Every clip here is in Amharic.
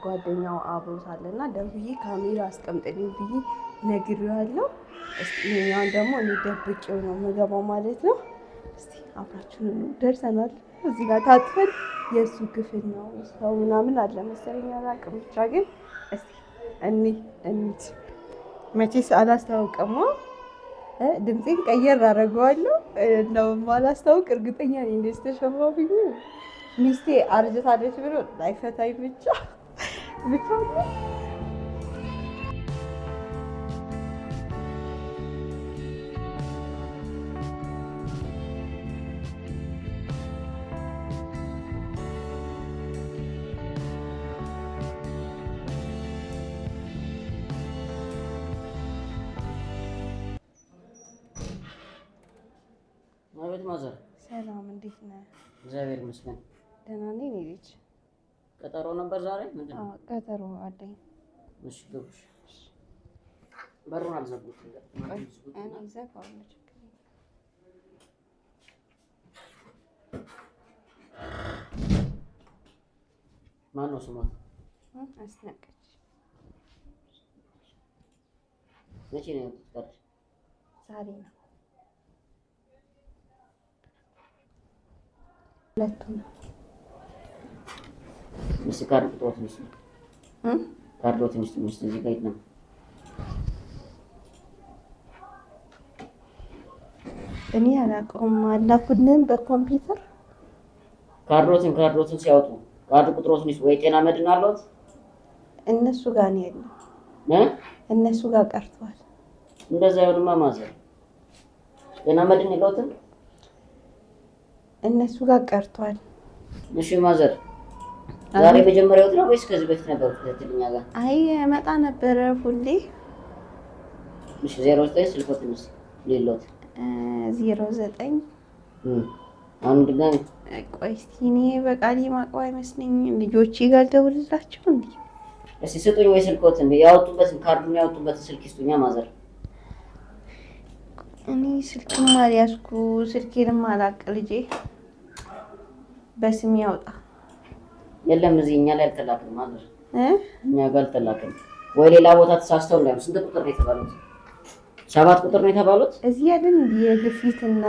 ጓደኛው አብሮት አለና ደውዬ ካሜራ አስቀምጥልኝ ብዬ ነግሬዋለሁ። እስቲ ይሄኛውን ደግሞ እኔ ደብቄው ነው የምገባው ማለት ነው። እስቲ አብራችሁን ደርሰናል። እዚህ ጋር ታጥፈን የእሱ ክፍል ነው ሰው ምናምን አለ መሰለኝ አላውቅም። ብቻ ግን እስቲ እኒ እንሂድ። መቼስ አላስታውቅማ፣ ድምፄን ቀየር አደርገዋለሁ። እንደውም አላስታውቅ እርግጠኛ ነኝ። እንደዚህ ተሸፋፍኜ ሚስቴ አርጅታለች ብሎ ላይፈታኝ ብቻ ብቻ። አቤት ማዘር። ሰላም፣ እንዴት ነህ? እግዚአብሔር ይመስገን። ደህና ነኝ። እኔ ልጅ ቀጠሮ ነበር ዛሬ? ምንድን ነው? አዎ፣ ቀጠሮ አለኝ። እሺ ግቡ። በሩን አልዘጉትም። ቆይ እኔ እዘጋዋለሁ፣ ችግር የለም። ማን ነው ስሟ? አስናቀች። መቼ ነው ያወጡት ካርድ? ዛሬ ነው። ሁለቱም ነው። እስኪ ካርድ ቁጥሮትን ይስጡ። ካርዶትን ይስጡ። እስኪ እዚህ ጋር የለም። እኔ አላውቀውም። አላኩልህም በኮምፒውተር። ካርዶትን ሲያወጡ ካርድ ቁጥሮትን ይስጡ። ወይ ጤና መድን አለዎት? እነሱ ጋር ነው ያለው። እ? እነሱ ጋር ቀርቷል። እንደዛ ይሆንማ ማዘር። ጤና መድን የለዎትም? እነሱ ጋር ቀርቷል። እሺ ማዘር፣ ዛሬ መጀመሪያዎት ነው ወይስ ከዚህ በፊት ነበሩት ክትትል እኛ ጋር? አይ መጣ ነበረ ሁሌ። እሺ 09 ስልኮትን እስኪ ሌሎት 09 አሁን ድጋሚ ቆይ እስኪ እኔ በቃሌ ማውቀው አይመስለኝም። ልጆቼ ጋር ልደውልላቸው እንዴ? እስኪ ስጡኝ ወይ ስልኮትን፣ ያወጡበትን ካርዱን ያወጡበትን ስልክ ይስጡኛ ማዘር። እኔ ስልክም አልያዝኩ ስልኬንም አላውቅ። ልጄ በስሜ ያውጣ። የለም እዚህ እኛ ላይ አልተላክም ማዘር፣ እ? እኛ ጋር አልተላክም። ወይ ሌላ ቦታ ተሳስተው እንዳይሆን። ስንት ቁጥር ነው የተባሉት? 7 ቁጥር ነው የተባሉት? እዚህ ያለን የግፊትና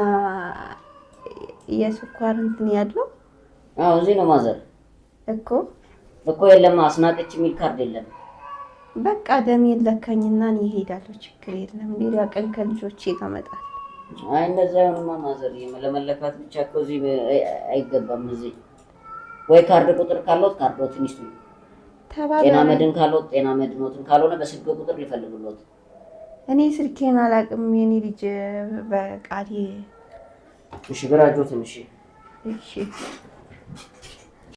የስኳር እንትን ያለው። አዎ እዚህ ነው ማዘር። እኮ እኮ የለም፣ አስናቀች የሚል ካርድ የለም። በቃ ደም የለካኝና እኔ እሄዳለሁ። ችግር የለም። ሌላ ቀን ከልጆቼ ጋር እመጣለሁ። አይ እንደዛ አይሆንማ ማዘር፣ ለመለካት ብቻ እኮ እዚህ አይገባም። እዚህ ወይ ካርድ ቁጥር ካለዎት ካርዶትን ይስጡኝ። ጤና ተባበረ መድን ካለዎት ጤና መድኖትን፣ ካልሆነ በስልክ ቁጥር ሊፈልጉልዎት። እኔ ስልኬን አላውቅም። የኔ ልጅ በቃሌ እሺ ግራ እጆትን። እሺ እሺ።